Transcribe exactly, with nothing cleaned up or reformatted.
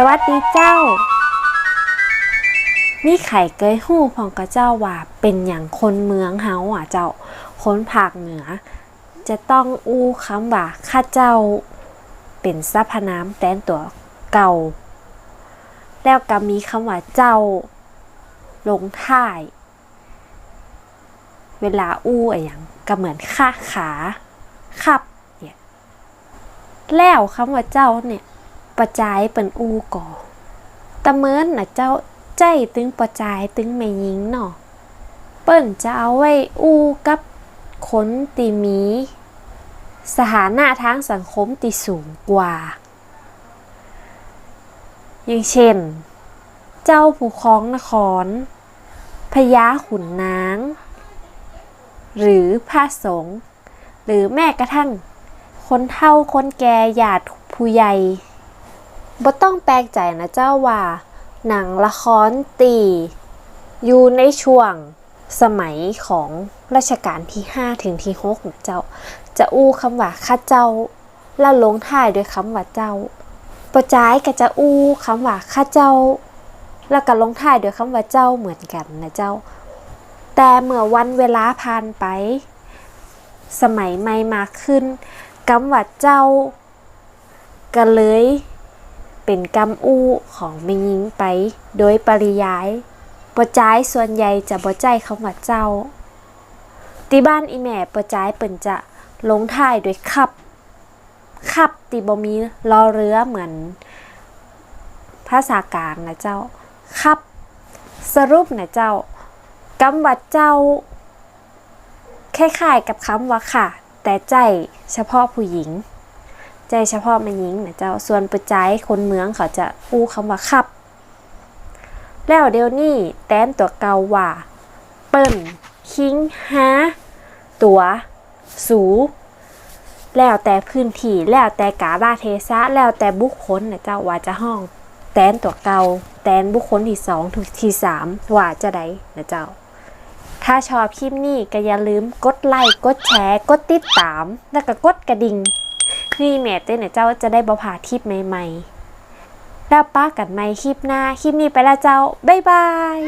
สวัสดีเจ้า มีใผเกยฮู้พ่องก่อเจ้าว่าเป๋นหยังคนเมืองเฮาอะเจ้า คนภาคเหนือ จะต้องอู้กำว่าข้าเจ้า เป๋นสรรพนามแตนตั๋วเก่า แล้วก็มีกำว่าเจ้า ลงท้าย เวลาอู้อะหยังก็เหมือนข้า ขา ครับ เนี่ย แล้วกำว่าเจ้าเนี่ย ป้อจายเปิ้นอู้ก่อ ตะเมินน่ะเจ้า ใจ๊ตึงป้อจายตึงแม่ญิงเนาะ เปิ้นจะเอาไว้อู้กับคนตี้มีสถานะตางสังคมตี้สูงกว่า อย่างเช่น เจ้าผู้ครองนคร พญาขุนนาง หรือพระสงฆ์ หรือแม้กระทั่งคนเฒ่าคนแก่ญาติผู้ใหญ่ บ่ต้องแปลกใจ๋นะเจ้าว่าหนังละครตี้อยู่ในช่วงสมัยของรัชกาลตี้ห้าเถิงตี้หกนะเจ้า จะอู้กำว่าข้าเจ้า แล้วลงท้ายด้วยกำว่าเจ้า ป้อจายก็จะอู้กำว่าข้าเจ้า แล้วก็ลงท้ายด้วยกำว่าเจ้าเหมือนกั๋นนะเจ้า แต่เมื่อวันเวลาผ่านไป สมัยใหม่มากขึ้น กำว่าเจ้า ก็เลยเป๋นกำอู้ของแม่ญิงไปโดยปริยาย ป้อจายส่วนใหญ่จะบ่ใจ๊กำว่าเจ้า ตี้บ้านอี่แม่ป้อจายเปิ้นจะลงท้ายด้วยครับ ครับ ตี้บ่มีรอเรือเหมือนภาษากลางนะเจ้า ครับ สรุปนะเจ้า กำว่าเจ้า คล้ายๆ กับกำว่าค่ะ แต่ใจ๊เฉพาะผู้หญิง ใจ๊เฉพาะแม่ญิงนะเจ้า ส่วนป้อจายคนเมืองเขาจะอู้กำว่าครับ แล้วเดี๋ยวนี้แตนตั๋วเก่าว่า เปิ้น คิง ฮา ตั๋ว สู แล้วแต่พื้นตี้ แล้วแต่กาลเทศะ แล้วแต่บุคคลนะเจ้า ว่าจะฮ้องแตนตั๋วเก่า แตนบุคคลตี้สอง ตี้สาม ว่าจาใดนะเจ้า ถ้าชอบคลิปนี้ก็อย่าลืมกดไลก์ กดแชร์ กดติดตาม แล้วก็กดกระดิ่งหื้อแม่เต๊อะนะเจ้า จะได้บ่พลาดคลิปใหม่ๆ แล้วปะกั๋นใหม่คลิปหน้า คลิปนี้ไปละเจ้า บ๊ายบาย